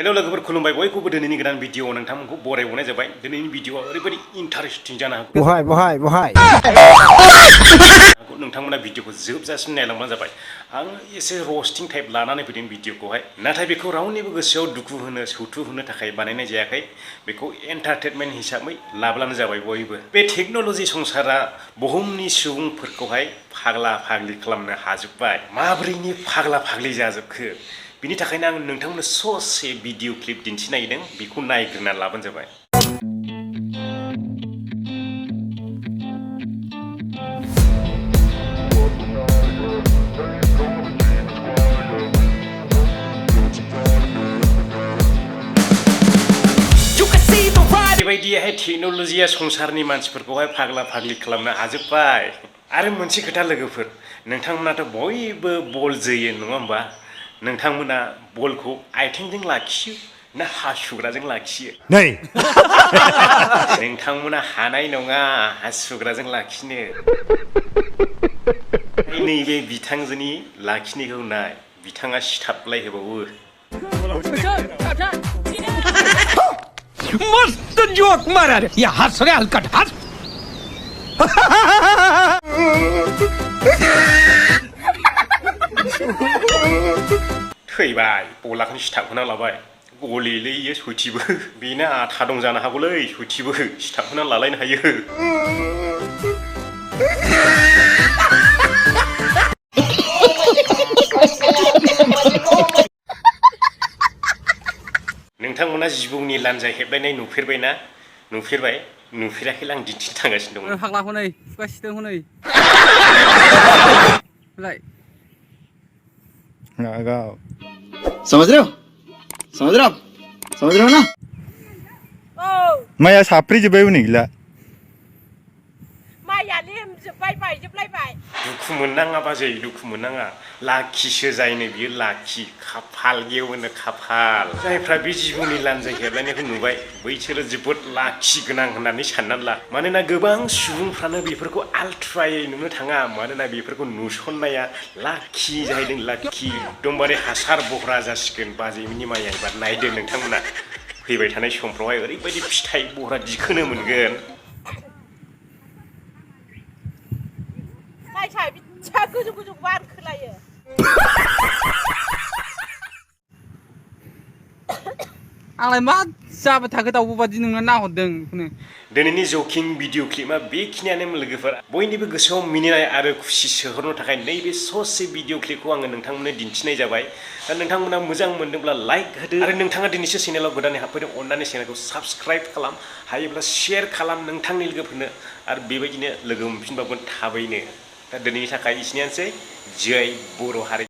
hello लोगोफोर खुलुमबाय बयखौबो दिनैनि गोदान भिडिअ नोंथांमोनखौ बरायबावनाय जाबाय दिनैनि भिडिअआ ओरैबायदि इन्टारेस्टिं जानो हागौ बहाय नोंथांमोना भिडिअखौ जोबजासिम नायलांबानो जाबाय आं एसे रस्टिं टाइप लानानै फैदों भिडिअखौहाय नाथाय बेखौ रावनिबो गोसोआव दुखु होनो सौथु होनो थाखाय बानायनाय जायाखै बेखौ एन्टारटेनमेन्ट हिसाबै लाब्लानो जाबाय बयबो बे टेक्नोलॉजी संसारा बुहुमनि सुबुंफोरखौहाय फाग्ला फाग्लि खालामनो हाजोबबाय माब्रैनि फाग्ला फाग्लि जाजोबखो बिनि थाखायनो आं नोंथांमोननो ससे भिडिअ क्लिप दिन्थिनो नागिरदों बेखौ नायग्रोना लाबानो जाबाय बेबायदिहाय टेक्नोलॉजीया संसारनि मानसिफोरखौहाय फाग्ला फाग्लि खालामनो हाजोबबाय आरो मोनसे खोथा लोगोफोर नोंथांमोनाथ' बयबो बल जोयो नङा होमबा नोंथांमोना बलखौ आथिंजों लाखियो ना हासुग्राजों लाखियो नै नोंथांमोना हानाय नङा हासुग्राजों लाखिनो नैबे बिथांजोनि लाखिनायखौ नाय बिथाङा सिथाबलाय होबावो मस्त जोक मारा रे या हंस रे हलकट हंस थैबाय बलाखौनो सिथाबहोना लाबाय गलिलै इयो सयथिबो बेना आथा दं जानो हागौलै सयथिबो सिथाबहोना लालायनो हायो नोंथांमोना जिबौनि लानजाय हेबलायनाय नुफेरबायना नुफेरबाय नुफेराखैला आं दिन्थिनो थांगासिनो दं फाग्लाखौ नै खुगासिदों हनै लाय समझ रहे हो ना माया साफ्रि जोब्बाय हनै गैला दुखु मोननाङा बाजै दुखु मोननाङा लाखिसो जायनो बियो लाखि खाफाल गेवनो खाफाल जायफ्रा बे जिबौनि लानजाय हेबलायनायखौ नुबाय बैसोरो जोबोद लाखि गोनां होननानै साननानै ला मानोना गोबां सुबुंफ्रानो बेफोरखौ आलथ्रायै नुनो थाङा मानोना बेफोरखौ नुसननाया लाखि जाहैदों लाखि एकदमबारे हासार बह्रा जासिगोन बाजैनि माइया एबार नायदो नोंथांमोना फैबाय थानाय समफ्रावहाय ओरैबायदि फिथाइ बह्रा दिखोनो मोनगोन आंलाय मा जाबाय थाखो दाउब' बादि नोंना नाहरदों बेखौनो दिनैनि जकिं भिडिअ क्लिपआ बेखिनियानो लोगोफोर बयनिबो गोसोआव मिनिनाय आरो खुसि सोहरनो थाखाय नैबे ससे भिडिअ क्लिपखौ आङो नोंथांमोननो दिन्थिनाय जाबाय दा नोंथांमोना मोजां मोनदोंब्ला लाइक होदो आरो नोंथाङा दिनैसो चेनेलाव गोदानै हाबफैदों अन्नानै चेनेलखौ साबस्क्राइब खालाम हायोब्ला शेयार खालाम नोंथांनि लोगोफोरनो आरो बेबायदिनो लोगो मोनफिनबावगोन थाबैनो दा दिनैनि थाखाय एसेनोसै जय बर' हारि